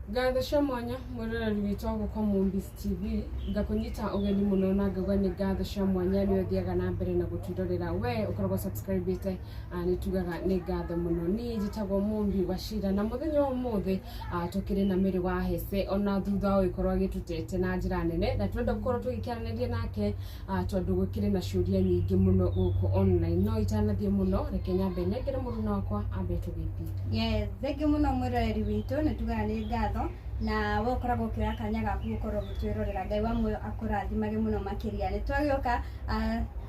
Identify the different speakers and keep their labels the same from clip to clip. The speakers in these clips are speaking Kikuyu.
Speaker 1: Ngatho cia mwanya mwĩroreri witũ wa gũkũ Mombis TV, ngakũnyita ũgeni mũno na ngauga nĩ ngatho cia mwanya nĩ ũthiaga na mbere na gũtwĩrorera, we ũkoragwo subscribĩte, nĩ tugaga nĩ ngatho mũno. Niĩ njĩtagwo Mumbi Wachira na mũthenya wa ũmũthĩ tũkĩrĩ na Mary wa Hesse, ona thutha wa gũkorwo agĩtũtete na njĩra nene, na tũrenda gũkorwo tũgĩkĩaranĩria nake tondũ gũkĩrĩ na ciũria nyingĩ mũno gũkũ online. No itanathiĩ mũno, reke nyambe nengere mũruna wakwa ambe tũgĩthiĩ.
Speaker 2: Yes, thank you mũno mwĩroreri witũ, nĩ tugaga nĩ ngatho na we ũkoragwo ũkĩoya kanya gaku gũkorwo ũgĩtwĩrorera. Ngai wa muoyo akũrathimage mũno makĩria. Nĩ twagĩũka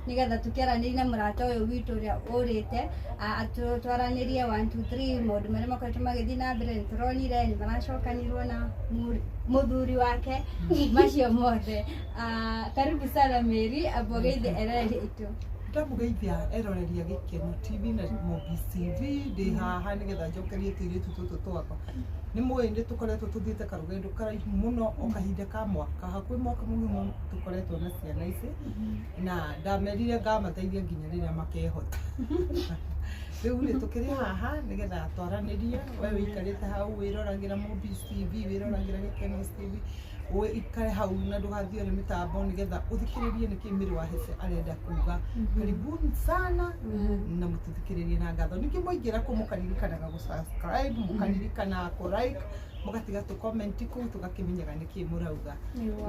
Speaker 2: nĩgetha tũkĩaranĩrie na mũrata ũyũ witũ ũrĩa ũrĩte, twaranĩrie 1 2 3 maũndũ marĩa makoretwo magĩthiĩ na mbere. Nĩ tũronire nĩ maracokanirwo na mũthuri wake, macio mothe. Karibu sana Mary, amba ũgeithie eroreri aitũ.
Speaker 3: Ndamũgeithia eroreria Gĩkeno TV na Mombis TV. Ndĩ haha nĩgetha njokerie tũirĩtu tũtũ twakwa. Nĩ mũĩ nĩ tũkoretwo tũthiĩte karũgendo karaihu mũno, o kahinda ka mwaka, hakuhĩ mwaka mũgima tũkoretwo na ciana ici, na ndamerire ngamateithia nginya rĩrĩa makehota. Rĩu rĩ, tũkĩrĩ haha nĩgetha twaranĩrie. We wĩikarĩte hau wĩroragĩra Mombis TV, wĩroragĩra Gĩkeno TV, wĩikare hau na ndũgathiĩ nĩ mĩtambo nĩgetha ũthikĩrĩrie nĩkĩ Mary wa Hesse arenda kuga. Karibuni sana na mũtũthikĩrĩrie na ngatho. Ningĩ mwaingĩra kũ, mũkaririkanaga gũ-subscribe, mũkaririkana kũ-like, mũgatiga tũ comment kũu, tũgakĩmenyaga nĩkĩ mũrauga,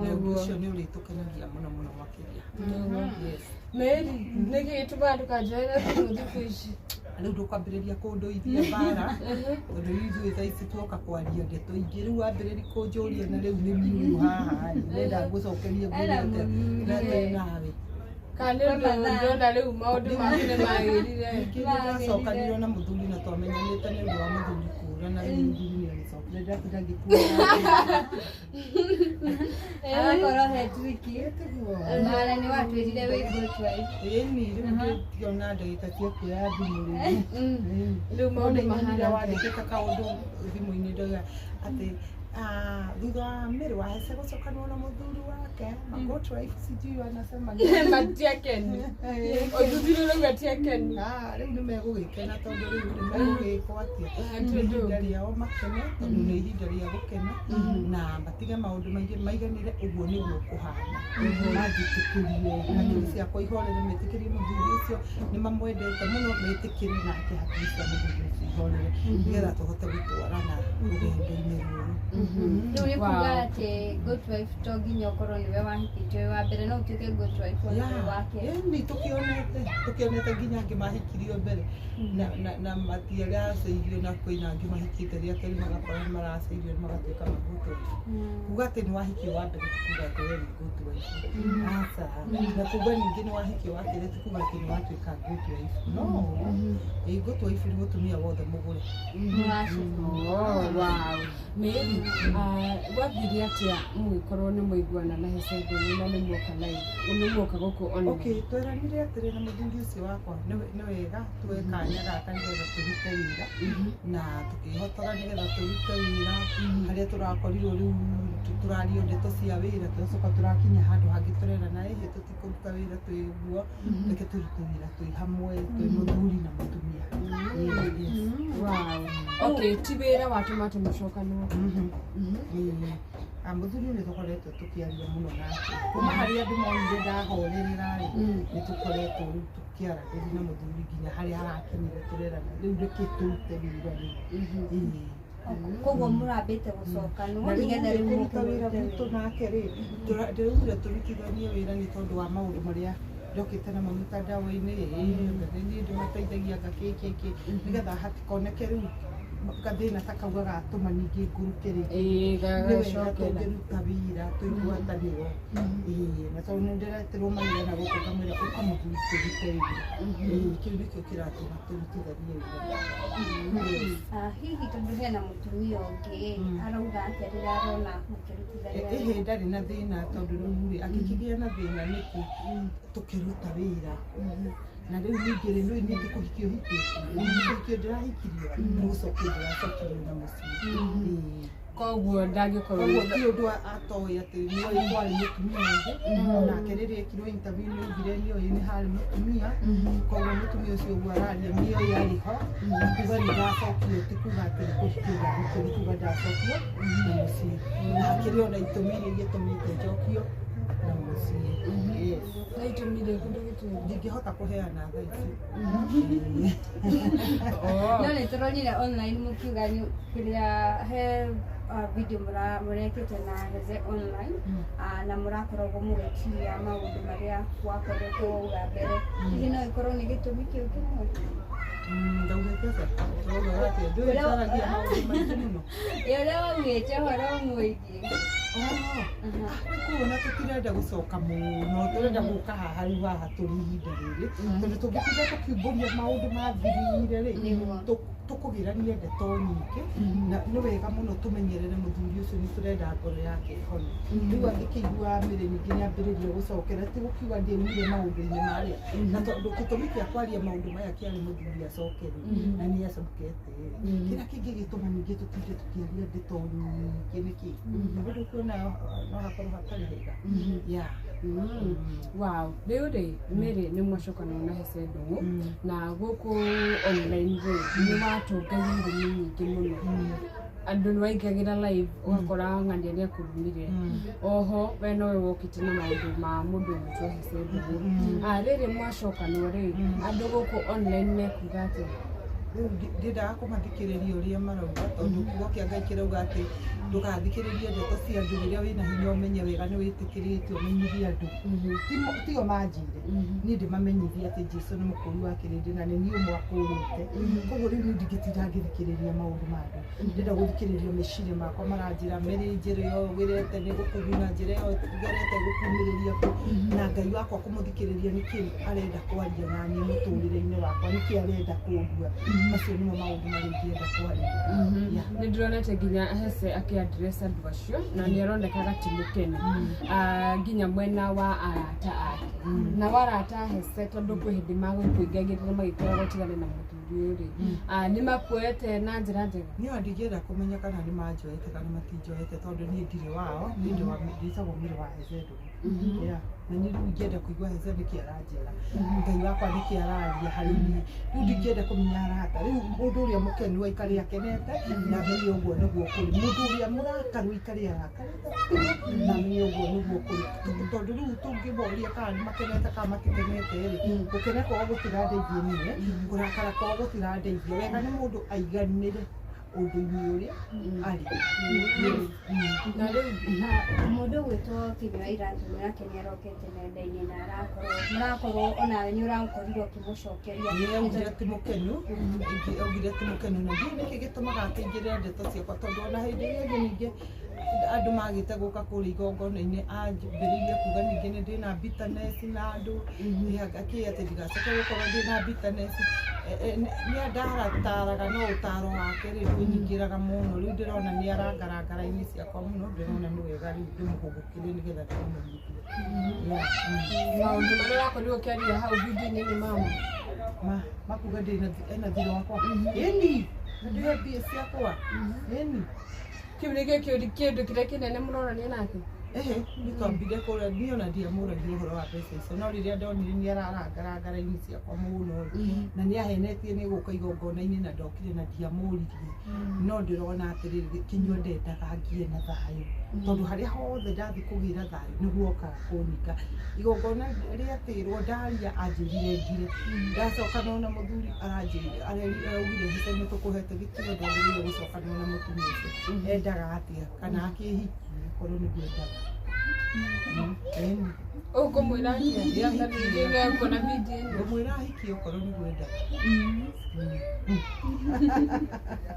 Speaker 3: na ũndũ ũcio nĩ ũrĩtũkenagia mũno mũno makĩria. Yes.
Speaker 1: Mary, nĩkĩ gĩtũmaga ndũkanjoere thimũ thikũ ici?
Speaker 3: Rĩu ndũkwambĩrĩria kũndũithia mbara, tondũ rĩu ithuĩ thaa ici tuoka kwaria ndeto ingĩ. Rĩu wambĩrĩria kũnjũria, na rĩu nĩ niĩ ũyũ haha rĩ, ndĩrenda ngũcokerie ngwĩre atĩa na atĩ nawe.
Speaker 1: Kana nĩ ũndũ ndĩrona rĩu maũndũ maku nĩ magĩrire?
Speaker 3: Ningĩ nĩ ndacokanirwo na mũthuri, na twamenyanĩte nĩ ũndũ wa mũthuri kũra, na rĩu mũthuri nĩ agĩcokire, ndatinda ngĩkuona.
Speaker 2: Agakorwo he tricky mara nĩ watwĩrire wĩ good wife.
Speaker 3: Ĩni, rĩu ngĩtiona ndagĩka cia kuoya thimũ rĩu.
Speaker 1: Rĩu maũndũ
Speaker 3: Nĩ
Speaker 1: mahana
Speaker 3: nyonire wandĩkĩte kaũndũ thimũ-inĩ, ndoiga atĩ thutha wa Mary wa Hesse gũcokanwo na mũthuri wake, ma good wife sijui wanasema nini.
Speaker 1: Matiakeni, ũthuthuria ũrauga tiakeni.
Speaker 3: Ah, rĩu nĩ megũgĩkena, tondũ rĩu nĩ megũgĩkwo atĩa? Nĩ
Speaker 1: Tondũ
Speaker 3: ihinda rĩao makene, tondũ nĩ ihinda rĩa gũkena na matige maũndũ maingĩ, maiganĩre. Ũguo nĩguo kũhana, manjĩtĩkĩrie, hakiri ciakwa ihorere, metĩkĩrie mũthuri ũcio nĩ mamwendete mũno, metĩkĩre nake hakiri cia mũthuri ũcio ihorere, nĩgetha tũhote gũtwarana rũgendo-inĩ rũrũ.
Speaker 2: Rĩu nĩ kuga atĩ good wife to nginya ũkorwo nĩwe wahikĩtio wĩ wa mbere, no ũtuĩke good wife ona wĩ wa kerĩ?
Speaker 3: Ĩni, tũkĩonete nginya angĩ mahikirio mbere na matiaracĩirio, na kwĩna angĩ mahikĩte rĩa kerĩ magakora nĩ maracĩirio, magatuĩka ma good wife. Kuga atĩ nĩ wahikio wa mbere ti kuga atĩ we nĩ good wife, aca. Na kuga ningĩ nĩ wahikio wa kerĩ ti kuga atĩ nĩ watuĩka good wife, no. Ĩ, good wife nĩ mũtumia wothe mũgũre.
Speaker 1: Oh, wow. Mary, gwathire atĩa mũgĩkorwo nĩ mwaiguana na Hesse Ndũng'ũ na nĩ muoka live, nĩ muoka gũkũ online?
Speaker 3: Okay, tweranire atĩrĩ na mũthuri ũcio wakwa, nĩ wega tuoe kanya gaka nĩgetha tũrute wĩra, na tũkĩhotora nĩgetha tũrute wĩra harĩa tũrakorirwo. Rĩu tũrario ndeto cia wĩra, tũracoka tũrakinya handũ hangĩ tũrerana, ĩhĩ, tũtikũruta wĩra twĩ ũguo, reke tũrute wĩra twĩ hamwe, twĩ mũthuri na mũtumia. Yes.
Speaker 1: Wow. Okay, ti wĩra watũma tũmũcokanwo?
Speaker 3: Ĩĩ. Mũthuri ũyũ nĩ tũkoretwo tũkĩaria mũno nake kuma harĩa andũ monire ndahorerera rĩ, nĩ tũkoretwo rĩu tũkĩaranĩria na mũthuri nginya harĩa harakinyire tũrerana, rĩu reke tũrute wĩra rĩu. Ĩĩ.
Speaker 2: Koguo mũrambĩte gũcokanwo
Speaker 3: Na rĩu
Speaker 2: nĩgetha
Speaker 3: rĩ,
Speaker 2: rĩu
Speaker 3: kũruta
Speaker 2: mũke
Speaker 3: wĩra
Speaker 2: mũrute
Speaker 3: gwitũ
Speaker 2: wĩra.
Speaker 3: Nake rĩ, ndĩraugire tũrutithanie wĩra nĩ tondũ wa maũndũ marĩa ndokĩte namo mitandao-inĩ, ĩ niĩ ndĩmateithagia ngakĩ kĩ kĩ, nĩgetha hatikoneke rĩu gathĩna ta kau gagatũma ningĩ ngũrũke rĩngĩ.
Speaker 1: Ĩĩ,
Speaker 3: Nĩ wega
Speaker 1: gagacokera.
Speaker 3: tũngĩruta wĩra twĩ ngwatanĩro. Ĩĩ, na tondũ nĩ ndĩreterwo mawĩra na gũkũ, ngamwĩra ũka mũthuri tũrute wĩra. Ĩĩ, kĩu nĩkĩo kĩratũma tũrutithanie wĩra. Yes.
Speaker 2: Hihi tondũ hena mũtumia ũngĩ, arauga atĩa rĩrĩa arona mũkĩrutithania wĩra?
Speaker 3: Ĩhĩ, ndarĩ na thĩna, tondũ rĩu rĩ, angĩkĩgĩa na thĩna nĩkĩ tũkĩruta wĩra? Na rĩu ningĩ rĩ, nĩũĩ niĩ ti kũhikio hikĩtio, nĩ kũhikio ndĩrahikirio, nĩ gũcokio ndĩracokirio na mũciĩ. Ĩĩ.
Speaker 1: Koguo ndangĩkorwo
Speaker 3: Koguo ti ũndũ atoĩ atĩ nĩoĩ kwarĩ mũtumia ũngĩ. Nake rĩrĩa ekirwo interview nĩaugire nĩoĩ nĩ harĩ mũtumia. Koguo mũtumia ũcio ũguo araria nĩoĩ arĩ ho. Na kuga nĩ ndacokio ti kuga atĩ nĩ kũhikio ndahikio, nĩ kuga ndacokio na mũciĩ. Na hakĩrĩ ona itũmi iria igĩtũmĩte njokio na mũciĩ. Yes.
Speaker 1: Na itũmi irĩkũ ndũgĩtwĩre?
Speaker 3: Ndingĩhota kũheana thaa ici.
Speaker 2: No nĩ tũronire online mũkiuga kĩrĩa he video mũrekĩte na Heze online, na mũrakoragwo mũgĩkiria maũndũ marĩa wakoretwo wauga mbere. Hihi no ĩkorwo nĩ gĩtũmi kĩu kĩmwe?
Speaker 3: Ndaugĩte atĩa? Ndaugaga atĩa? Ndũĩ njaragia maũndũ maingĩ mũno.
Speaker 2: Ĩ ũrĩa waugĩte ũhoro ũmwĩgiĩ.
Speaker 3: Kuona tũtirenda gũcoka mũno, tũrenda gũka haha rĩu haha tũrĩ ihinda rĩrĩ, tondũ tũngĩtinda tũkiumbũria maũndũ mathirire rĩ, tũkũgĩrania ndeto nyingĩ, na nĩ wega mũno tũmenyerere mũthuri ũcio, nĩ tũrenda ngoro yake ĩhone. Rĩu angĩkĩigua mĩrĩ ningĩ nĩambĩrĩria gũcokera, ti gũkiuga ndiaumire maũndũ-inĩ marĩa, na tondũ gĩtũmi kĩa kwaria maũndũ maya kĩarĩ mũthuri acoke rĩ, na nĩ acokete rĩ, kĩrĩa kĩngĩ gĩtũma ningĩ tũtinde tũkĩaria ndeto nyingĩ nĩkĩ? Ũndũ kuona no hakorwo hatarĩ hega. Yeah.
Speaker 1: Wow, rĩu rĩ Mary nĩ mwacokana na Hece Ndung'u, na gũkũ online rĩ nĩ watũngagia irumi nyingĩ mũno, andũ nĩ waingagĩra live ũgakora ng'ania nĩ akũrumire. Oho we nowe wokĩte na maũndũ ma mũndũ ũgwĩtwo Hece Ndung'u. Rĩrĩ mwacokanwo rĩ, andũ gũkũ online mekuga atĩa?
Speaker 3: Rĩu ndiendaga kũmathikĩrĩria ũrĩa marauga, tondũ kiugo kĩa Ngai kĩrauga atĩ ndũgathikĩrĩrie ndeto cia andũ. Rĩrĩa wĩna hinya ũmenye wega nĩ wĩtĩkĩrĩte ũmenyithie andũ. Tio manjire niĩ, ndĩmamenyithie atĩ Jesu nĩ mũkũri wa kĩrĩndĩ na nĩ niĩ ũmwe akũrĩte. Koguo rĩu niĩ ndingĩtinda ngĩthikĩrĩria maũndũ ma andũ, ndĩrenda gũthikĩrĩria meciria makwa maranjĩra mĩrĩ njĩra ĩyo wĩrete nĩ gũkũguna, njĩra ĩyo ũgerete gũkumĩrĩria kũ, na Ngai wakwa kũmũthikĩrĩria nĩkĩ arenda kwaria na niĩ mũtũrĩre-inĩ wakwa, nĩkĩ arenda kũndua. Macio nĩmo maũndũ marĩa ingĩenda kwaria. Yeah.
Speaker 1: Nĩ ndĩronete nginya Hece akĩaddress andũ acio na nĩ aronekaga ti mũkenu. Nginya mwena wa arata ake na warata a Hece, tondũ kwĩ hĩndĩ magũkũingagĩrĩra magĩkoragwo tigane na mũthuri ũyũ rĩ, nĩ makuoete na njĩra njega?
Speaker 3: Niĩ ndingĩenda kũmenya kana nĩ manjoete kana matinjoete, tondũ niĩ ndirĩ wao. Niĩ ndĩtagwo Mĩrĩ wa Hece Ndung'u. Yeah. Na niĩ rĩu ingĩenda kũigua Hece nĩkĩ aranjĩra, Ngai wakwa nĩkĩ araria harĩ niĩ. Rĩu ndingĩenda kũmenya arata. Rĩu mũndũ ũrĩa mũkenu aikare akenete na amenye ũguo nĩguo kũrĩ, mũndũ ũrĩa mũrakaru aikare arakarĩte biũ na amenye ũguo nĩguo kũrĩ, tondũ rĩu tũngĩmoria kana nĩ makenete kana matikenete rĩ, gũkena kwao gũtirandeithia niĩ, kũrakara kwao gũtirandeithia. Wega nĩ mũndũ aiganĩre ũndũ-inĩ ũrĩa arĩ.
Speaker 1: Na rĩu
Speaker 2: Mũndũ ũgwĩtwo Kinyua Iratũ nake nĩ arokete nenda-inĩ na arakorwo mũrakorwo onawe nĩ ũrakorirwo ũkĩmũcokeria.
Speaker 3: Nĩ augire ti mũkenu, augire ti mũkenu, na ndiũĩ nĩkĩ gĩtũmaga akĩingĩrĩra ndeto ciakwa, tondũ ona hĩndĩ ĩrĩa ĩngĩ ningĩ andũ magĩte gũka kũrĩa igongona-inĩ anjĩrĩirie kuga ningĩ nĩ ndĩna bitterness na andũ akĩ atĩ ndigacoke gũkorwo ndĩna bitterness. Nĩ andarataraga, no ũtaro wake rĩ ndũnyingĩraga mũno. Rĩu ndĩrona nĩ arangarangara-inĩ ciakwa mũno, ndĩrona nĩ wega rĩu ndĩmũhũgũkĩre nĩgetha ndĩmũmenyithie. Yeah.
Speaker 1: Maũndũ marĩa ũrakorirwo ũkĩaria hau video-inĩ nĩ mama
Speaker 3: Ma makuga ndĩna ena thirĩ wakwa, ĩni na ndĩhe mbia ciakwa, ĩni.
Speaker 1: Kĩu nĩkĩo kĩũri kĩndũ kĩrĩa kĩnene mũrorania nake?
Speaker 3: Ehe, nĩ twambire kũrĩa, niĩ ona ndiamũragia ũhoro wa mbeca icio, no rĩrĩa ndonire nĩ ararangarangara-inĩ ciakwa mũno rĩ, na nĩ ahenetie nĩ gũka igongona-inĩ na ndokire na ndiamũririe, no ndĩrona atĩrĩrĩ, Kinyua ndendaga ngie na thayũ, tondũ harĩa hothe ndathiĩ kũgĩra thayũ nĩguo okaga kũninga. Igongona rĩatĩrwo ndaria anjĩrire ngire, ndacoka nona mũthuri aranjĩrire araugire hĩte nĩ tũkũhete gĩtĩo, ndwagĩrĩire gũcokanĩrwo na mũtumia ũcio. Endaga atĩa? Kana akĩhikie korwo nĩguo endaga. Ĩni.
Speaker 1: Ũkũmwĩra atĩa?
Speaker 3: Yeah.
Speaker 1: Na ningĩ nĩekuona video ĩno.
Speaker 3: Ngũmwĩra ahikie okorwo nĩguo endaga.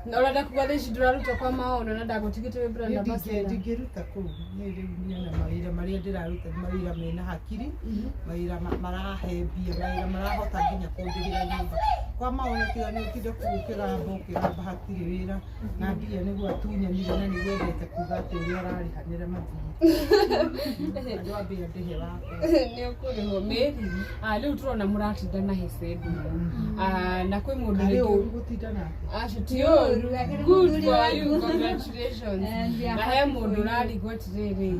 Speaker 1: Na ũrenda kuga thaa ici ndũraruta kwa maono na ndagũtigĩte wĩ brand ambassador?
Speaker 3: Ndingĩruta kũu niĩ. Rĩu niĩ na mawĩra marĩa ndĩraruta nĩ mawĩra mena hakiri, mawĩra marahe mbia, mawĩra marahota nginya kũndĩhĩra nyũmba. Kwa maono tiga nĩ ũtinde kũu ũkĩgamba ũkĩgamba, hatirĩ wĩra na mbia nĩguo atunyanire, na nĩguo endete kuga atĩ ũrĩa ararĩhanĩra mathiĩ. Andũ ambia ndĩhe wakwa.
Speaker 1: Nĩ ũkũrĩhwo Mary. Rĩu tũrona mũratinda na hece ndũrũ. Na kwĩ mũndũ
Speaker 3: Karĩ
Speaker 1: rĩngĩ
Speaker 3: ũru gũtinda nake.
Speaker 1: Acio ti ũru.
Speaker 2: Akĩrĩ
Speaker 1: Good
Speaker 2: mũthuri
Speaker 1: for
Speaker 2: waku.
Speaker 1: you, congratulations.
Speaker 2: And we are
Speaker 1: Na he
Speaker 2: happy
Speaker 1: mũndũ
Speaker 2: for you.
Speaker 1: ũrarigwo atĩrĩrĩ,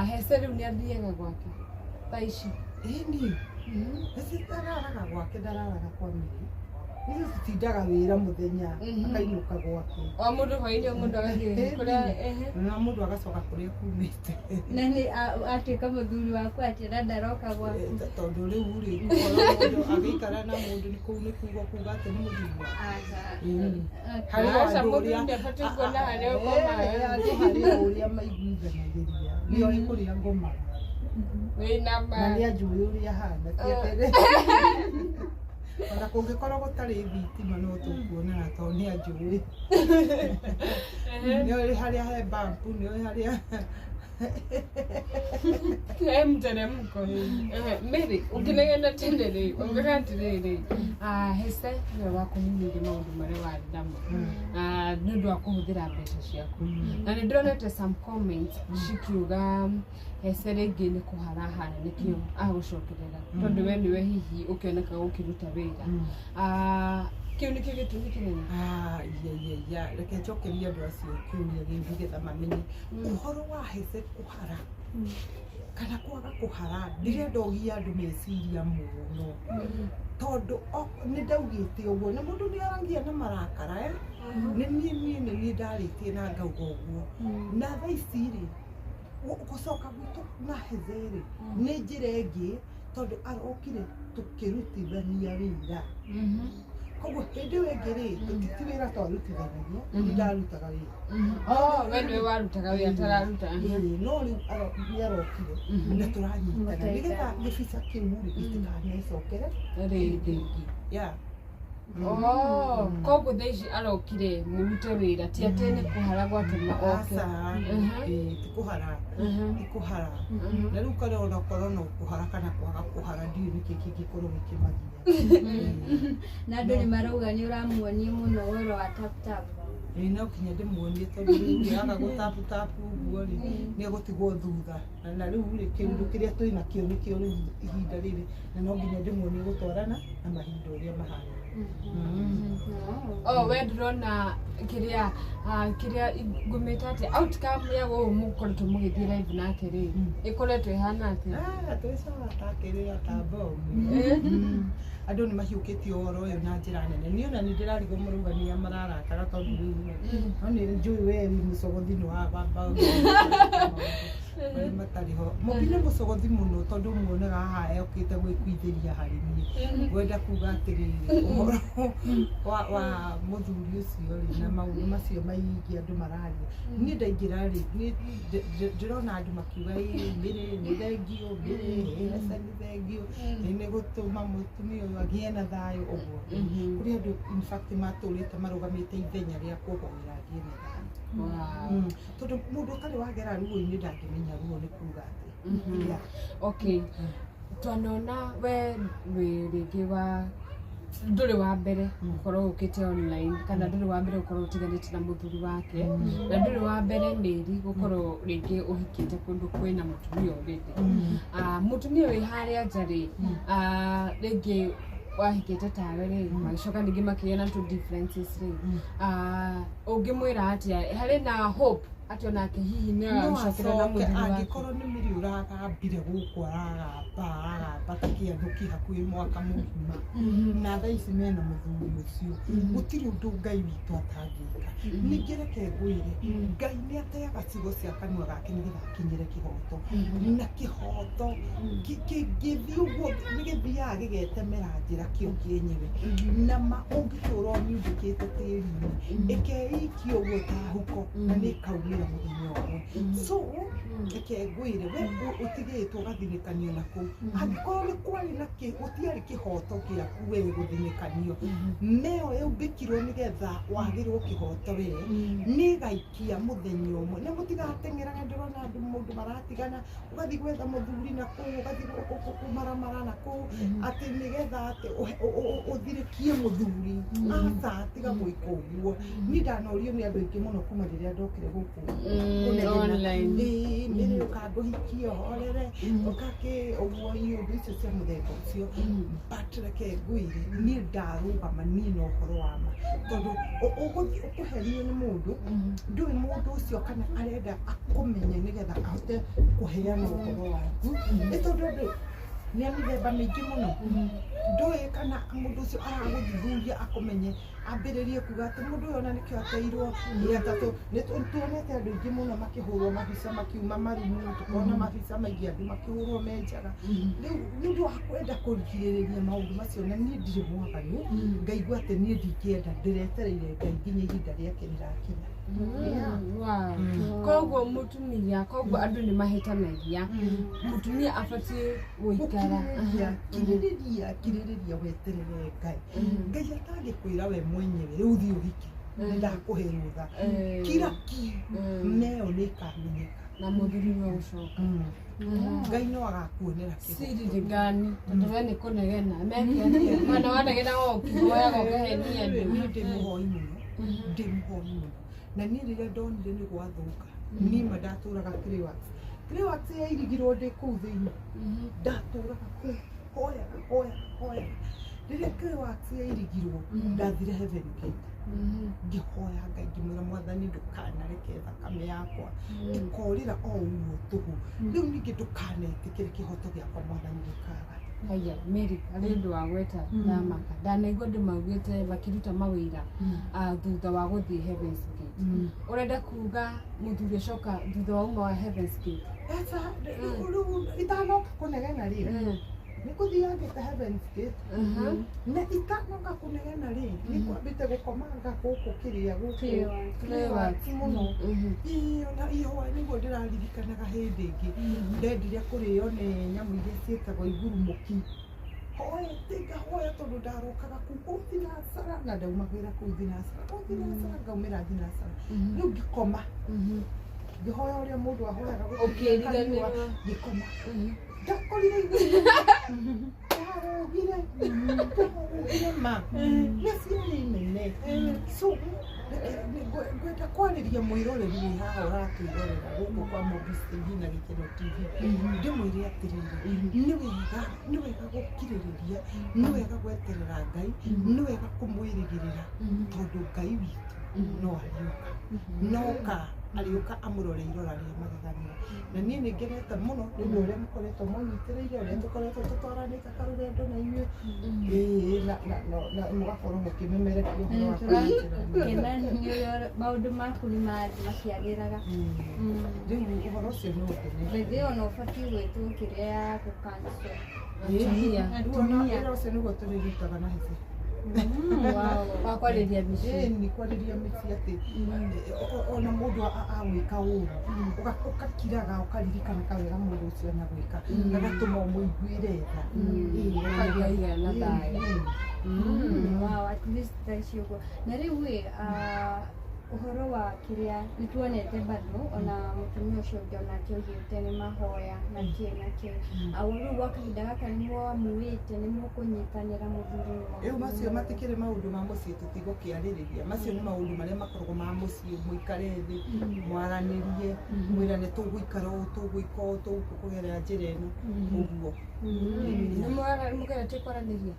Speaker 1: hece rĩu nĩ athiaga gwake thaa ici.
Speaker 3: Ĩni. Hece araraga gwake, ndararaga kwa Mary. Ithuĩ tũtindaga wĩra mũthenya, akainũka gwake.
Speaker 1: O mũndũ hwainĩ, o mũndũ agathiĩ kũrĩa ehe.
Speaker 3: Na mũndũ agacoka kũrĩa kumĩte.
Speaker 2: Na nĩ atuĩka mũthuri waku atĩ ndaroka gwaku.
Speaker 3: Tondũ rĩu rĩ, gũkorwo mũndũ agĩikara na mũndũ nĩ kũu nĩ kuga kuga atĩ nĩ mũthuri wake.
Speaker 2: Aca.
Speaker 3: Ĩni.
Speaker 2: Okay.
Speaker 3: Harĩ o
Speaker 1: Aca,
Speaker 3: andũ
Speaker 1: mũthuri
Speaker 3: ũrĩa-
Speaker 1: ndabatiĩ kuona harĩa ũkomaga.
Speaker 3: Andũ harĩ o ũrĩa maiguithanagĩria. Nĩoĩ kũrĩa ngomaga.
Speaker 1: Wĩna ma.
Speaker 3: Na nĩ anjũĩ ũrĩa hana, ti atĩrĩ. Ona kũngĩkorwo gũtarĩ thitima no tũkuonana tondũ nĩ anjũĩ. Nĩoĩ harĩa he bampu, nĩoĩ harĩa
Speaker 1: He mteremko. Mary, ũkĩnegena tene rĩ, waugaga atĩrĩrĩ, hece nĩwe wakũhinyĩirie maũndũ marĩa warĩ namo nĩ ũndũ wa kũhũthĩra mbeca ciaku. Na nĩ ndĩronete some comments cikiuga hece rĩngĩ nĩ kũharahara nĩkĩo agũcokerera tondũ we nĩwe hihi ũkĩoneka ũkĩruta wĩra. Kĩu nĩkĩo gĩtũmi kĩnene?
Speaker 3: Ah, iya iya iya, reke njokerie andũ acio kĩũria gĩu nĩgetha mamenye ũhoro wa hece kũhara kana kwaga kũhara. Ndirenda ũgie andũ meciria mũno tondũ nĩ ndaugĩte ũguo na mũndũ nĩ aragia na marakara, eh? Nĩ niĩ niĩ nĩ niĩ ndarĩtie na ngauga ũguo, na thaa ici rĩ, gũcoka gwitũ na hece rĩ nĩ njĩra ĩngĩ tondũ arokire tũkĩrutithania wĩra. Koguo hĩndĩ ĩyo ĩngĩ rĩ, ti wĩra twarutithanagia, nĩ ndarutaga wĩra.
Speaker 1: Oh, we nĩwe warutaga wĩra atararuta.
Speaker 3: Ĩĩ, no rĩu nĩ arokire na tũranyitana nĩgetha gĩbica kĩu rĩ gĩtikanecokere
Speaker 1: rĩngĩ.
Speaker 3: Yeah.
Speaker 1: Oh, koguo thaa ici arokire mũrute wĩra, ti atĩ nĩ kũhara gwatũma oke.
Speaker 3: Aca. Ĩĩ, ti kũhara, ti kũhara. Na rĩu kana onakorwo no kũhara kana kwaga kũhara, ndiũĩ nĩkĩ kĩngĩkorwo gĩkĩmagia.
Speaker 2: Na andũ nĩ marauga nĩ ũramuonia mũno ũhoro wa tap tap.
Speaker 3: Ĩĩ, no kinya ndĩmuonie tondũ rĩu rĩ aga gũtapu tapu ũguo rĩ nĩ egũtigwo thutha. Na rĩu rĩ kĩũndũ kĩrĩa twĩ nakĩo nĩkĩo rĩu ihinda rĩrĩ, na no nginya ndĩmuonie gũtwarana na mahinda ũrĩa mahana.
Speaker 1: Oh, we ndĩrona kĩrĩa kĩrĩa ngũmĩta atĩa, outcome ya gũkũ mũkoretwo mũgĩthiĩ live nake rĩ ĩkoretwo ĩhana atĩa?
Speaker 3: Ah, twĩcaga ta kĩrĩa ta bomu. Andũ nĩ mahiũkĩtie ũhoro ũyũ na njĩra nene. Niĩ ona nĩ ndĩrarigwo mũrauga nĩa mararakara tondũ rĩu no nĩ njũĩ we wĩ mũcogothi nĩ wa baba marĩa matarĩ ho. Mũmbi nĩ mũcogothi mũno tondũ muonaga haha okĩte gwĩkuithĩria harĩ niĩ. Ngwenda kuga atĩrĩrĩ, ũhoro wa mũthuri ũcio rĩ na maũndũ macio maingĩ andũ mararia, niĩ ndaingĩra rĩ niĩ ndĩrona andũ makiuga ĩ Mary nĩ thengio, Mary ĩ Hece nĩ thengio, ĩ nĩ gũtũma mũtumia ũyũ agĩe na thayũ ũguo. Kũrĩ andũ in fact matũrĩte marũgamĩte ithenya rĩa kũhoera agĩe na thayũ. Tondũ mũndũ ũtarĩ wagera ruo-inĩ ndangĩmenya ruo nĩ kuga atĩ. Yeah.
Speaker 1: Okay, twanona we wĩ rĩngĩ wa ndũrĩ wa mbere gũkorwo ũkĩte online kana ndũrĩ wa mbere gũkorwo ũtiganĩte na mũthuri wake, na ndũrĩ wa mbere Mary gũkorwo rĩngĩ ũhikĩte kũndũ kwĩna mũtumia already. Mũtumia wĩ harĩa nja rĩ, rĩngĩ wahikĩte tawe rĩ, magĩcoka ningĩ makĩgĩa na two differences rĩ, ũngĩmwĩra atĩa harĩ na hope atĩ onake hihi nĩ
Speaker 3: No
Speaker 1: agacokera na
Speaker 3: acoke
Speaker 1: mũthuri wake?
Speaker 3: Angĩkorwo nĩ mĩri ũragambire gũkũ aragamba aragamba ta kĩanũki hakuhĩ mwaka mũgima na thaa ici mena mũthuri ũcio, gũtirĩ ũndũ Ngai witũ atangĩka. Ningĩ reke ngwĩre, Ngai nĩ ateaga ciugo cia kanua gake nĩgetha akinyĩre kĩhoto, na kĩhoto kĩngĩthiĩ ũguo nĩ gĩthiaga gĩgetemera njĩra kĩo kĩenyewe. Na ma ũngĩtũra ũmiumbĩkĩte tĩri-inĩ ĩkeikia ũguo ta huko na nĩ ĩkaumĩra mũthenya ũmwe. So reke ngwĩre, we ũtigĩtwo ũgathinĩkanio na kũu, angĩkorwo nĩ kwarĩ na gũtiarĩ kĩhoto gĩaku we gũthinĩkanio nĩyo yaumbĩkirwo nĩgetha wagĩrwo kĩhoto we, nĩ ĩgaikia mũthenya ũmwe na mũtigateng'eraga. Ndĩrona andũ mũndũ maratigana, ũgathiĩ gwetha mũthuri na kũu, ũgathiĩ kũmaramara na kũu atĩ nĩgetha atĩ ũthirĩkie mũthuri. Aca, tiga gwĩka ũguo. Niĩ ndanorio nĩ andũ aingĩ mũno kuma rĩrĩa ndokire gũkũ. Kũnegena.
Speaker 1: Online.
Speaker 3: Ĩĩ, Mary ũka ngũhikie ũhorere, ũka kĩ ũguo, iũndũ icio cia mũthemba ũcio. But reke ngwĩre, niĩ ndarũgama niĩ na ũhoro wa ma, tondũ ũgũthiĩ ũkũherio nĩ mũndũ, ndũĩ mũndũ ũcio kana arenda akũmenye nĩgetha ahote kũheana ũhoro waku, nĩ tondũ andũ nĩ a mĩthemba mĩingĩ mũno. Ndũĩ kana mũndũ ũcio aragũthuthuria akũmenye, ambĩrĩrie kuga atĩ mũndũ ũyũ ona nĩkĩo ateirwo nĩ atatũ. Nĩ tuonete andũ aingĩ mũno makĩhũrwo mabica makiuma marumu, tũkona mabica maingĩ andũ makĩhũrwo me njaga. Rĩu nĩ ũndũ wa kwenda kũrigĩrĩria maũndũ macio, na niĩ ndirĩ mwaganu, ngaigua atĩ niĩ ndingĩenda, ndĩretereire Ngai nginya ihinda rĩake rĩrakinya. Yeah.
Speaker 1: Wow. Koguo mũtumia, koguo andũ nĩ mahĩtanagia, mũtumia abatiĩ gũikara
Speaker 3: Gũkirĩrĩria, kirĩrĩria, kirĩrĩria, weterere Ngai. Ngai atangĩkwĩra we mwenyewe rĩu thiĩ ũhike, nĩ ndakũhe rũtha, kira ki, neo nĩ ĩkamenyeka.
Speaker 1: Na mũthuri nĩ gũcoka.
Speaker 3: Ngai no agakuonera kĩgo.
Speaker 1: Siri nĩ gani? Tondũ we nĩ kũnegena meke atĩa? Mwana wanegena o ũkĩhoyaga ũkahenia andũ.
Speaker 3: Niĩ ndĩ mũhoi mũno, ndĩ mũhoi mũno, na niĩ rĩrĩa ndonire nĩ gwathũka, niĩ ma ndatũraga Clayworks. Clayworks yairigirwo ndĩ kũu thĩinĩ, ndatũraga kũu hoyaga, hoyaga, hoyaga. Rĩrĩa Clayworks yairigirwo, ndathire Heaven Gate, ngĩhoya Ngai, ngĩmwĩra, "Mwathani, ndũkanareke thakame yakwa ĩkorĩra o ũguo tũhũ. Rĩu ningĩ ndũkanetĩkĩre kĩhoto gĩakwa, Mwathani, gĩkaga."
Speaker 1: Haya, Mary, harĩ ũndũ wa gweta ndamaka ndanaigua andũ maugĩte makĩruta mawĩra, thutha wa gũthiĩ Heavens Gate. Ũrenda kuga mũthuri acoka thutha wa uma wa Heavens Gate?
Speaker 3: Aca, rĩu itanoka kũnegena rĩ, nĩ kũthiangĩte Heavens Gate, na itanoka kũnegena rĩ, nĩ kwambĩte gũkomanga gũkũ kĩrĩa gũkũ Clayworks mũno. Ĩĩ, ona ihũa nĩguo ndĩraririkanaga hĩndĩ ĩngĩ ndendire kũrĩo nĩ nyamũ iria ciĩtagwo igurumũki. Hoete, ngahoya, tondũ ndarokaga kũu kũu thinacara, na ndaumagĩra kũu thinacara, kũu thinacara, ngaumĩra thinacara. Rĩu ngĩkoma, ngĩhoya ũrĩa mũndũ ahoyaga gũkĩria
Speaker 1: Ũkĩriganĩrwo.
Speaker 3: kariũa, ngĩkoma, ndakorire igurumũki, ndarũgire, ndarũgire ma na ciarĩ nene. So ngwenda kwarĩria mwĩroreri wĩ haha ũratwĩrorera gũkũ kwa Mobis TV na Gĩkeno TV, ndĩmwĩre atĩrĩrĩ, nĩ wega, nĩ wega gũkirĩrĩria, nĩ wega gweterera Ngai, nĩ wega kũmwĩrĩgĩrĩra, tondũ Ngai witũ no ariũka, noka arĩũka amũrore irora rĩa magegania. Na niĩ nĩ ngenete mũno nĩ ũndũ ũrĩa mũkoretwo mũnyitĩrĩire, ũrĩa tũkoretwo tũtwaranĩte karũgendo na inyuĩ. Ĩĩ, na mũgakorwo mũkĩmemerekia ũhoro wa kũnyitĩrĩra.
Speaker 2: Kena nĩ ũrĩa maũndũ maku nĩ marathiĩ makĩagĩraga.
Speaker 3: Rĩu ũhoro ũcio nĩ ũngenete.
Speaker 2: Bethe ona ũbatiĩ gwĩtwo kĩrĩa ya gũcancel.
Speaker 1: Atumia.
Speaker 3: Rĩu ona wĩra ũcio nĩguo tũrĩrutaga na hece.
Speaker 1: Wa kwarĩria mĩciĩ.
Speaker 3: Ĩĩ, nĩ kwarĩria mĩciĩ atĩ ona mũndũ agwĩka ũru, ũgakiraga, ũkaririkana kawega mũndũ ũcio anagwĩka, gagatũma ũmũiguĩre tha. Ĩĩ, ũkaigua
Speaker 1: Ũkaigua na thayũ.
Speaker 3: Ĩĩ.
Speaker 2: Wow, at least thaa ici ũguo. Na rĩu ĩ, ũhoro wa kĩrĩa nĩ tuonete bado ona mũtumia ũcio ũngĩ onake oigĩte nĩ mahoya na kĩ na kĩ. Rĩu gwa kahinda gaka nĩ mwamuĩte nĩ mũkũnyitanĩra mũthuri nĩ
Speaker 3: Rĩu macio matikĩrĩ maũndũ ma mũciĩ, tũtigũkĩarĩrĩria. Macio nĩ maũndũ marĩa makoragwo ma mũciĩ, mũikare thĩ, mwaranĩrie, mwĩrane tũgũikara ũũ, tũgwĩka ũũ, tũkũgerera njĩra ĩno, ũguo.
Speaker 1: Nĩ mũgeretie kwaranĩria?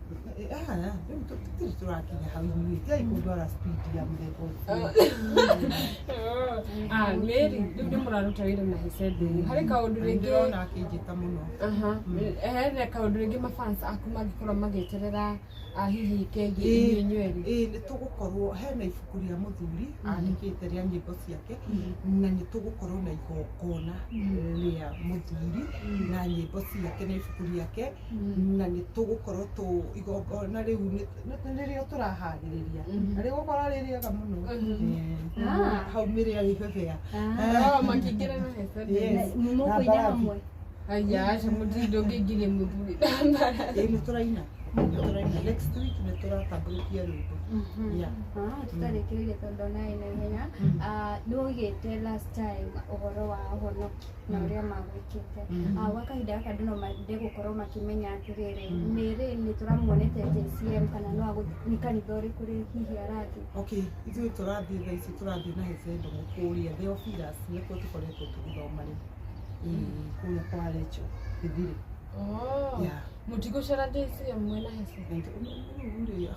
Speaker 3: Ah, rĩu tũtirĩ tũrakinya hau, inyuĩ tigai kũndwara speed ya mũthemba ũcio.
Speaker 1: Ah, Mary, rĩu nĩ mũraruta wĩra na Hesedi, harĩ kaũndũ rĩngĩ?
Speaker 3: Ndĩrona akĩnjĩta mũno.
Speaker 1: Aha. Hena kaũndũ rĩngĩ mafans aku mangĩkorwo magĩeterera, hihi kegiĩ inyuĩ inyuerĩ?
Speaker 3: Ĩĩ, nĩ tũgũkorwo hena ibuku rĩa mũthuri andĩkĩte rĩa nyĩmbo ciake, na nĩ tũgũkorwo na igongona rĩa mũthuri na nyĩmbo ciake na ibuku rĩake, na nĩ tũgũkorwo tũ igongona rĩu nĩrĩo tũraharĩrĩria, na rĩgũkorwo rĩ rĩega mũno. Ĩĩ. Hau mĩrĩ arĩbebea.
Speaker 1: Oh, makĩingĩra na Hesedi?
Speaker 3: Yes.
Speaker 2: Mũkũina
Speaker 3: Na mbarathi.
Speaker 2: hamwe?
Speaker 1: Aya, aca, mũtirĩ, ndũngĩingĩria mũthuri na mbarathi.
Speaker 3: Ĩĩ, nĩ tũraina. Nĩ tũraina next week, nĩ tũratambũrũkia rwĩmbo. Yeah.
Speaker 2: Tũtarĩkĩrĩirie tondũ na ina ihenya, nĩ waugĩte last time ũhoro wa ũhonoki na ũrĩa magwĩkĩte. Gwa kahinda gaka andũ no mende gũkorwo makĩmenya atĩrĩrĩ, Mary nĩ tũramuonete JCM kana no nĩ kanitha ũrĩkũ rĩ hihi arathiĩ?
Speaker 3: Okay, ithuĩ tũrathiĩ thaa ici, tũrathiĩ na Heze Ndũng'ũ kũrĩa Theophilus, nĩkuo tũkoretwo tũgĩthoma rĩu. Ĩĩ, kũrĩa kwa Rachel Gĩthirĩ.
Speaker 1: Oh.
Speaker 3: Yeah.
Speaker 1: Mũtigũcera JCM mwĩna Hece?
Speaker 3: Rĩu rĩ,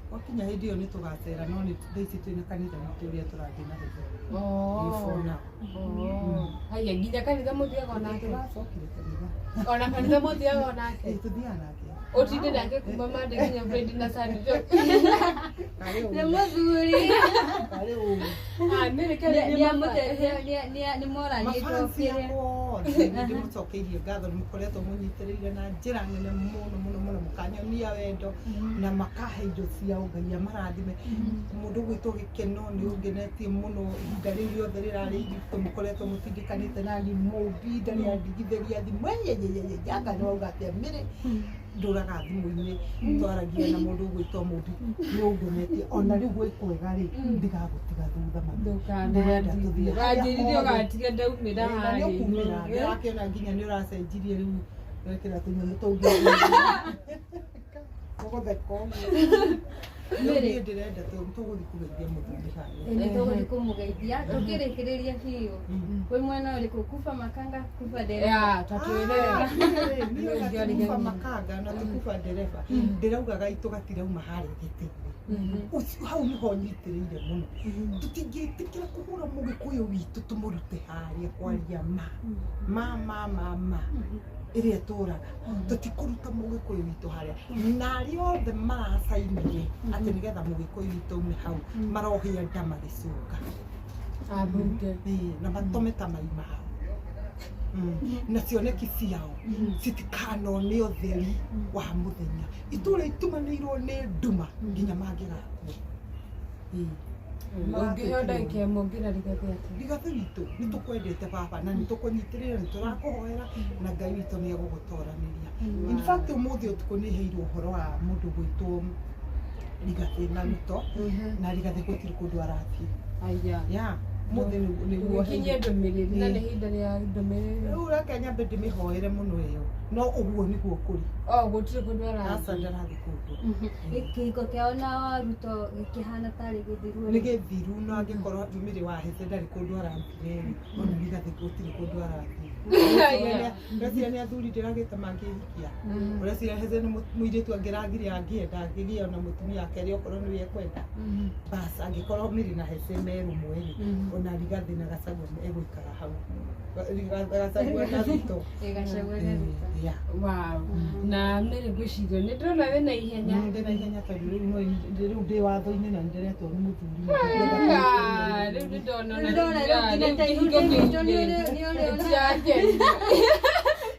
Speaker 3: gwakinya hĩndĩ ĩyo nĩ tũgacera, no nĩ thaa ici twĩna kanitha witũ ũrĩa tũrathiĩ na Heze. Ĩĩ, for now.
Speaker 1: Oh. Haya, nginya kanitha mũthiaga onake?
Speaker 3: Tũracokire kanitha.
Speaker 1: Ona kanitha mũthiaga onake?
Speaker 3: Ĩĩ, tũthiaga nake.
Speaker 1: Ũtinde nake kuma Monday nginya Friday na Saturday?
Speaker 3: Karĩ
Speaker 2: Nĩ
Speaker 3: ũũ.
Speaker 2: mũthuri.
Speaker 3: Karĩ ũũ.
Speaker 1: Ah, nĩ reke
Speaker 2: Nĩ moranĩtwo
Speaker 3: Mafansi
Speaker 2: kĩrĩa
Speaker 3: akwa othe nĩ ndĩmũcokeirie ngatho, nĩ mũkoretwo mũnyitĩrĩire na njĩra nene mũno mũno mũno, mũkanyonia wendo na makahe indo ciao. Ngai amarathime. Mũndũ gwĩtwo Gĩkeno, nĩ ũngenetie mũno ihinda rĩu rĩothe rĩrarĩ iritũ, mũkoretwo mũtindĩkanĩte nani mũmbi, ndarĩ andigithĩria thimũ eyeyeyeye, anga nĩ wauga atĩa mĩrĩ ndũraga thimũ-inĩ, twaragia na mũndũ ũgwĩtwo mũmbi, nĩ ũngenetie. Ona rĩu gwĩ kwega rĩ, ndigagũtiga thutha mami. Ndĩrenda tũthiĩ harĩa
Speaker 1: Wanjĩrire
Speaker 3: hothe.
Speaker 1: ũgatiga ndaumĩra.
Speaker 3: Na nĩ ũkumĩra, ndĩrakĩona nginya nĩ ũracenjirie rĩu, wekĩra tũnyamũ tũngĩ ũgũtheka ũguo. Rĩu niĩ ndĩrenda tũgũthiĩ kũgeithia mũthuri harĩa.
Speaker 2: Nĩ tũgũthiĩ kũmũgeithia tũkĩrĩkĩrĩria biũ. Wĩ mwena ũrĩkũ, kuba makanga, kuba ndereba?
Speaker 1: Ya, tatwĩrere.
Speaker 3: Niĩ tukuba makanga na tukuba ndereba, ndĩrauga gaitũ gatirauma harĩa gĩtĩ-inĩ ũcio, hau nĩho nyitĩrĩire mũno. Tũtingĩtĩkĩra kũhũra mũgĩkũyũ witũ tũmũrute harĩa kwaria ma ma ma ma ma ĩrĩa ĩtũraga. Tũtikũruta mũgĩkũyũ witũ harĩa, na arĩa othe maracainire atĩ nĩgetha mũgĩkũyũ witũ aume hau marohĩa nda magĩcũnga.
Speaker 1: Ambunge.
Speaker 3: Ĩĩ, na matome ta mai mao. Na cioneki ciao citikanone ũtheri wa mũthenya, itũra itumanĩirwo nĩ nduma nginya mangĩgakua. Ĩĩ.
Speaker 1: Ũngĩheo ndagĩka ĩmwe ũngĩra Rigathĩ atĩa?
Speaker 3: Rigathĩ witũ, nĩ tũkwendete baba, na nĩ tũkũnyitĩrĩra, nĩ tũrakũhoera, na Ngai witũ nĩ egũgũtoranĩria. In fact, ũmũthĩ ũtukũ nĩ heirwo ũhoro wa mũndũ gwĩtwo Rigathĩ na Ruto, na Rigathĩ gũtirĩ kũndũ arathiĩ.
Speaker 1: Aya.
Speaker 3: Ya ũmũthĩ nĩguo
Speaker 1: Gũkinyie
Speaker 3: heirwo.
Speaker 1: ndũmĩrĩri, na nĩ ihinda rĩa ndũmĩrĩri.
Speaker 3: Rĩu reke nyambe ndĩmĩhoere mũno ĩyo, no ũguo nĩguo kũrĩ.
Speaker 1: O gũtirĩ kũndũ
Speaker 3: Aca,
Speaker 1: arathiĩ.
Speaker 3: ndarathiĩ kũndũ.
Speaker 2: Kĩhiko kĩao na Ruto gĩkĩhana tarĩ gĩthiru.
Speaker 3: Nĩ gĩthiru, no angĩkorwo Mĩrĩ wa Hece ndarĩ kũndũ arathiĩ rĩ, ona Rigathĩ gũtirĩ kũndũ arathiĩ. Ũreciria nĩ athuri ndĩragĩte mangĩhikia? Ũreciria Hece nĩ mũirĩtu angĩragire angĩenda angĩgĩa ona mũtumia akerĩ okorwo nĩwe ekwenda? Bas, angĩkorwo Mĩrĩ na Hece merũmwe rĩ, ona Rigathĩ na Gachagua egũikara hau, Gachagua na Ruto.
Speaker 2: Gachagua na Ruto.
Speaker 3: Yeah.
Speaker 1: Wow. Na Mary, ngwĩciria nĩ ndĩrona wĩna ihenya.
Speaker 3: Ndĩna ihenya tondũ rĩu no rĩu ndĩ watho-inĩ na nĩndĩretwo nĩ mũthuri.
Speaker 1: Ah, rĩu nĩ ndona.
Speaker 2: Nĩ ndona rĩu nginya time witũ nĩ ũrĩ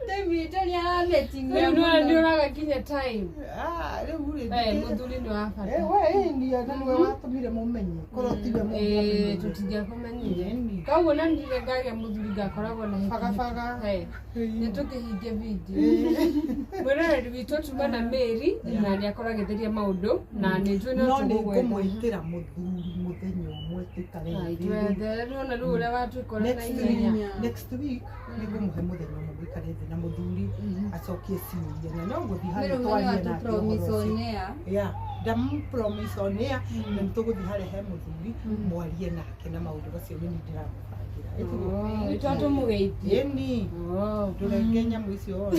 Speaker 2: time witũ nĩ aramĩting'ia.
Speaker 1: Rĩu nĩwona nĩ ũraga nginya time.
Speaker 3: Ah, rĩu rĩ
Speaker 1: Eh, mũthuri nĩ wa bata.
Speaker 3: Eh, we ĩni, na nĩwe watũmire mũmenye, korwo tiwe
Speaker 1: Eh,
Speaker 3: mũngĩamenyire.
Speaker 1: tũtingĩakũmenyire.
Speaker 3: Ĩni.
Speaker 1: Koguo na ndirĩ ngagĩa mũthuri ngakoragwo na hiki.
Speaker 3: Bagabaga.
Speaker 1: Eh, nĩ tũkĩhingia video. Mwĩroreri witũ, tuma na Mary na nĩ akorwo agĩtheria maũndũ na nĩ njũĩ no
Speaker 3: No nĩ
Speaker 1: tũgũgwetha.
Speaker 3: ngũmwĩtĩra mũthuri mũthenya ũmwe tũikare
Speaker 1: Ai,
Speaker 3: thĩ.
Speaker 1: twethe rĩu rĩu ũrĩa watwĩkora na
Speaker 3: Next
Speaker 1: ihenya.
Speaker 3: week, next week nĩ ngũmũhe mũthenya ũmwe mũikare thĩ na mũthuri acokie ciũria, na no ngũthiĩ
Speaker 2: Mĩrĩ
Speaker 3: harĩa
Speaker 2: nĩ
Speaker 3: twarie nake
Speaker 2: watũ
Speaker 3: ũhoro
Speaker 2: promise
Speaker 3: ũcio.
Speaker 2: on air.
Speaker 3: Yeah, ndamu promise on air, na nĩ tũgũthiĩ harĩa he mũthuri mwarie nake na maũndũ macio nĩ niĩ ndĩramũbangĩra.
Speaker 1: Oh, nĩ twatũmũgeithie.
Speaker 3: Ĩni.
Speaker 1: Oh.
Speaker 3: Ndũrenge nyamũ icio wone.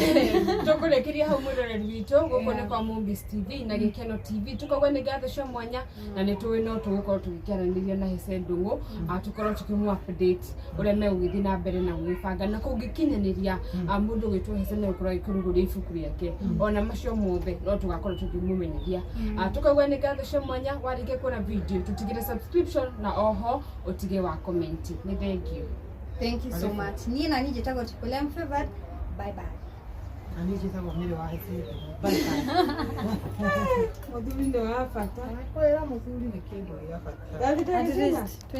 Speaker 1: Tũkũrĩkĩria hau, mwĩroreri witũ. Gũkũ nĩ kwa Movies TV na Gĩkeno TV, tũkauga nĩ ngatho cia mwanya, na nĩ tũĩ no tũgũkorwo tũgĩkĩaranĩria na Hece Ndũng'ũ, tũkorwo tũkĩmũ update ũrĩa megũgĩthiĩ na mbere na gwĩbanga na kũngĩkinyanĩria mũndũ ũgwĩtwo Hece nĩ gũkorwo agĩkĩrugũria ibuku rĩake, ona macio mothe no tũgakorwo tũkĩmũmenyithia. Tũkauga nĩ ngatho cia mwanya. Warĩkia kuona video, tũtigĩre subscription na oho ũtige wa comment. Nĩ thank you.
Speaker 2: Thank you so much. Niĩ na niĩ njĩtagwo Triple M Favored. Bye bye.
Speaker 3: Na niĩ njĩtagwo Mĩrĩ wa Hece. Bye bye.
Speaker 1: Mũthuri nĩ wa bata.
Speaker 3: Kwĩra mũthuri nĩ kĩndũ gĩa bata.
Speaker 2: At least